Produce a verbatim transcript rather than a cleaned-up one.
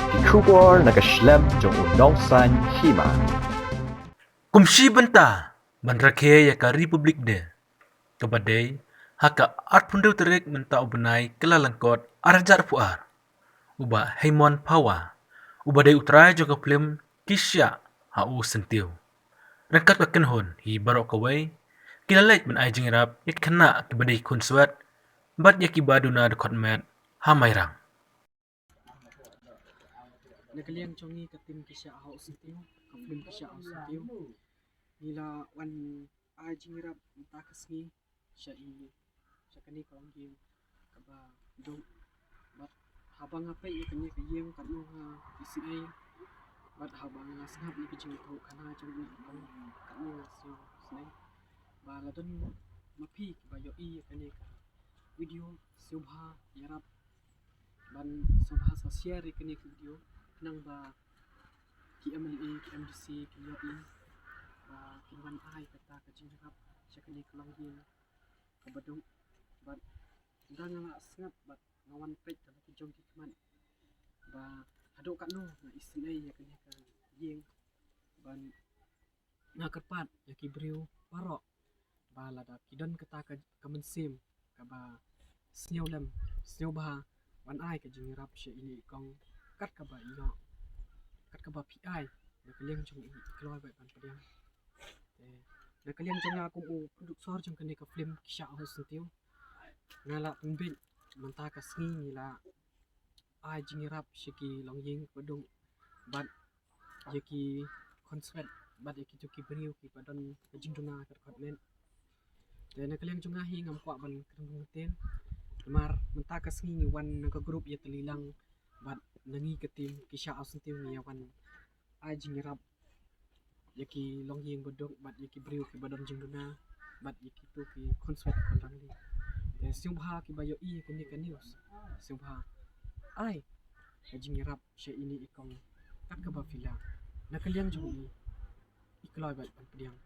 Ki khubor na ka shlem jong u nongsan hima. Kum shi bynta ban rakhe ïa ka Republic Day, kaba dei ha ka arphew hynriew tarik mynta u bnai Kyllalyngkot arhajar arphew ar, u Bah Hemon Phawa, uba dei u trai jong ka film Ki Shah Ha U Syntiew, ryngkat ka kynhun hi baroh kawei, ki la leit ban ai jingïarap ïa ki khynnah kiba dei ki khunswet bad ïa kiba duna dkhot met ha Mairang. Na ka liang jong ngi ka team Ki Shah Ha U Syntiew, ka film Ki Shah Ha U Syntiew, ngi la wan ai jingïarap mynta ka sngi sha i, sha kane ka longïing kaba duk. Bad haba nga peit ïa kane ka ïing katno nga isynei, bad haba nga sngap ïa ka jingïathuhkhana jong i, katno nga sngew isynei. Ba la don ma phi kiba ïohi ïa kane ka video, sngewbha ïarap ban sngewbha sa share ïa kane ka video, khnang ba ki M L A, ki M D C kin ïohi ba kin wan ai kata ka jingïarap sha kane ka longïing kaba duk. Bad nga, nga la sngap bad nga wan peit da la ki jong ki khmat ba haduh katno nga isynei ïa kane ka ïing. Bad nga kyrpad ïa ki briew baroh ba lada ki don kata ka, ka mynsiem kaba sngewlem, sngewbha, wan ai ka jingïarap sha ine i kong kat kaba i ïoh, kat kaba phi ai na ka liang jong i, i kloi bad ban pdiang. Te na ka liang jong nga kum u producer jong kane ka film Ki Shah Ha U Syntiew, nga la pynbeit mynta ka sngi ngi la ai jingïarap sha ki longïing kaba duk bad ïa ki khunswet bad ïa kito ki briew kiba don ka jingduna ka dkhot met. Te na ka liang jong nga hi ngam kwah ban kren bun ktien. Namar mynta ka sngi ngi wan na ka group ïatylli lang bad na ngi ka team Ki Shah Ha U Syntiew ngi ïa wan ai jingïarap ïa ki longïing ba duk bad ïa ki briew kiba don jingduna bad ïa kito ki khunswet ban rangli. Te sngewbha kiba ïohi ïa kane ka news, sngewbha ai ka jingïarap sha ine i kong kat kaba phi lah na ka liang jong i, i kloi bad ban pdiang.